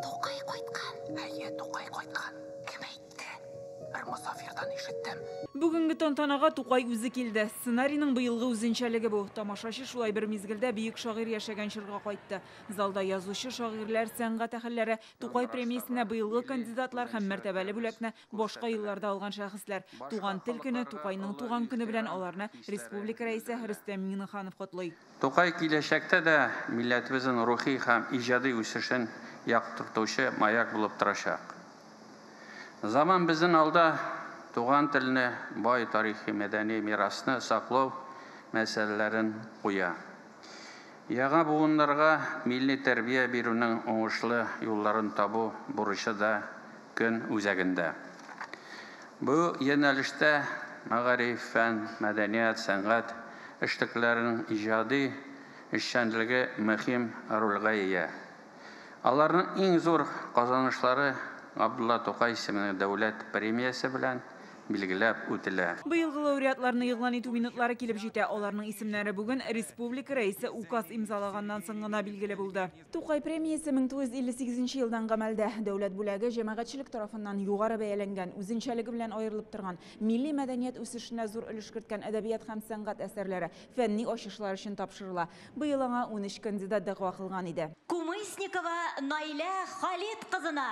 Тукай кайткан. Әйе, Тукай кайткан. Кем әйтте? Бер мосафирдан ишеттем. Бүгенге тантанага Тукай үзе килде. Сценарийның быелгы үзенчәлеге бу. Тамашачы шулай бер мизгелдә бөек шагыйрь яшәгән чорга кайтты. Залда язучы, шагыйрьләр, сәнгать әһелләре, Тукай премиясенә быелгы кандидатлар һәм мәртәбәле бүләкне башка елларда алган шәхесләр. Туган тел көне, Тукайның туган көне белән аларны республика рәисе Рөстәм Миңнеханов котлый. Тукай киләчәктә дә милләтебезнең рухи һәм иҗади үсешен яктыртучы маяк булып торачак. Заман безнең алда туган телне, бай тарихи мәдәни мирасны саклау мәсьәләләрен куя. Яңа буыннарга милли тәрбия бирүнең уңышлы юлларын табу бурычы да көн үзәгендә. Бу юнәлештә мәгариф, фән, мәдәният, сәнгать эшлекләренең иҗади эшчәнлеге мөһим рольгә ия. Аларның иң зур казанышлары Габдулла Тукай исеменең дәүләт премиясе белән билгеләп үтелә. Быелгы лауреатларны игълан итү минутлары килеп җитә. Аларның исемнәре бүген республика рәисе указ имзалаганнан соң гына билгеле булды. Тукай премиясе 1958 елдан гамәлдә. Дәүләт бүләге җәмәгатьчелек тарафыннан югары бәяләнгән, үзенчәлеге белән аерылып торган, милли мәдәният үсешенә зур өлеш керткән әдәбият һәм сәнгать әсәрләре, фәнни ачышлар өчен тапшырыла. Быел аңа 13 кандидат дәгъва кылган иде. Кумысникова Наилә Халит кызына.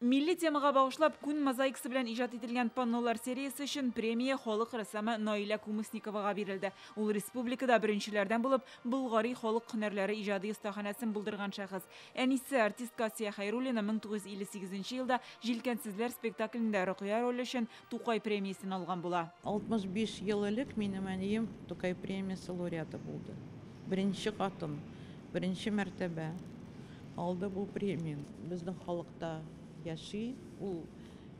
Милли темага багышлап күн мозаикасы белән иҗат ителгән паннолар сериясе өчен премия халык рәссамы Наилә Кумысниковага бирелде. Ул республикада беренчеләрдән булып Болгари халык һөнәрләре иҗади остаханәсен булдырган шәхес. Әнисе артистка Асия Хәйруллина 1958 елда Җилкәнсезләр спектаклендә Рокыя роле өчен Тукай премиясен алган була. 65 ел элек минем әнием Тукай премиясе лауреаты булды. Беренче хатын, беренче мәртәбә алды бу премияне. Безнең халыкта яши, ул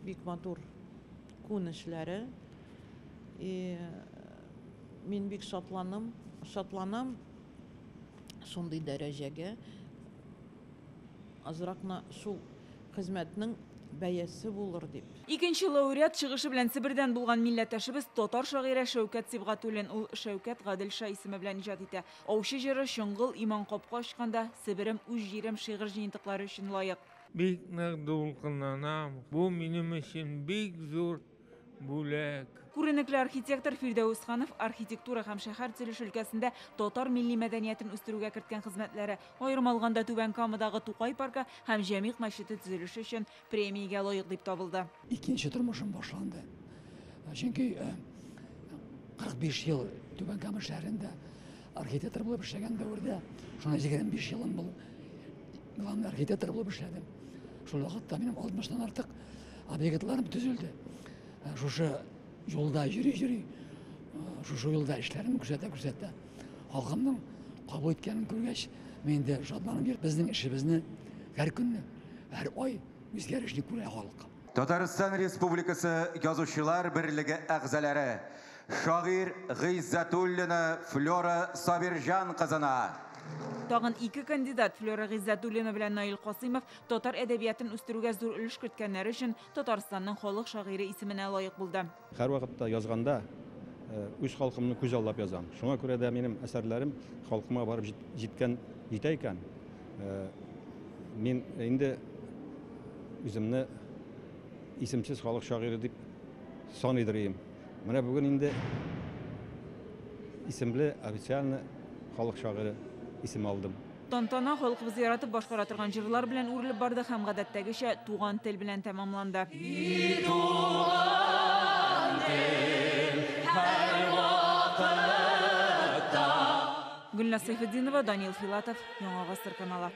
бик матур күн эшләре. И мин бик шатланам шундый дәрәҗәгә. Азрак шул хезмәтнең бәясе булыр дип. Икенче лауреат чыгышы белән Себердән булган милләттәшебез татар шагыйре Шәүкәт Сибгатуллин. Ул Шәүкәт Гаделша исеме белән иҗат итә. Аучы җыры, Чоңгыл, Иман капка ачканда, Себерем, үз җирем шигырь җыентыклары өчен лаек. Бик нык дулкынланам. Бу минем өчен бик зур бүләк. Күренекле архитектор Фирдәүс Ханов архитектура һәм шәһәр төзелеше өлкәсендә татар милли мәдәниятен үстерүгә керткән хезмәтләре, аерым алганда Түбән Камадагы Тукай паркы һәм Җәмигъ мәчете төзелеше өчен премиягә лаек дип табылды. Икенче тормышым башланды. Чөнки 45 ел Түбән Кама шәһәрендә архитектор булып эшләгән дәвердә, шуна 25 елым булып главный архитектор булып эшләдем. Шул вакытта минем 60-тан артык объектларым төзелде. Шушы юлда йөри-йөри, шушы юлда эшләрем күрсәтә-күрсәтә, халкымның кабул иткәнен күргәч, мин инде шатланып йөрдем. Безнең эшебезне һәр көнне, һәр ай үзгәрешне күрә халык. Татарстан Республикасы Язучылар берлеге әгъзалары шагыйрь Гыйззәтуллина Флера Сабирҗан кызына. Тагын ике кандидат Флера Гыйззәтуллина белән Наил Касыймов татар әдәбиятын үстерүгә зур өлеш керткәннәре өчен Татарстанның халык шагыйре исеменә лаек булды. Һәр вакытта язганда үз халкымны күз аллап язам. Шуңа күрә дә минем әсәрләрем халкыма барып җиткән, җитә икән. Мин инде үземне исемсез халык шагыйре дип саныйдыр идем. Менә бүген инде исемле официально халык шагыйре исеме алдым. Тантана халкыбыз яратып башкара торган җырлар белән үрелеп барды һәм гадәттәгечә туган тел белән тәмамланды. Гөлназ Сәйфетдинова, Данил Филатов, Яңа Гасыр каналы.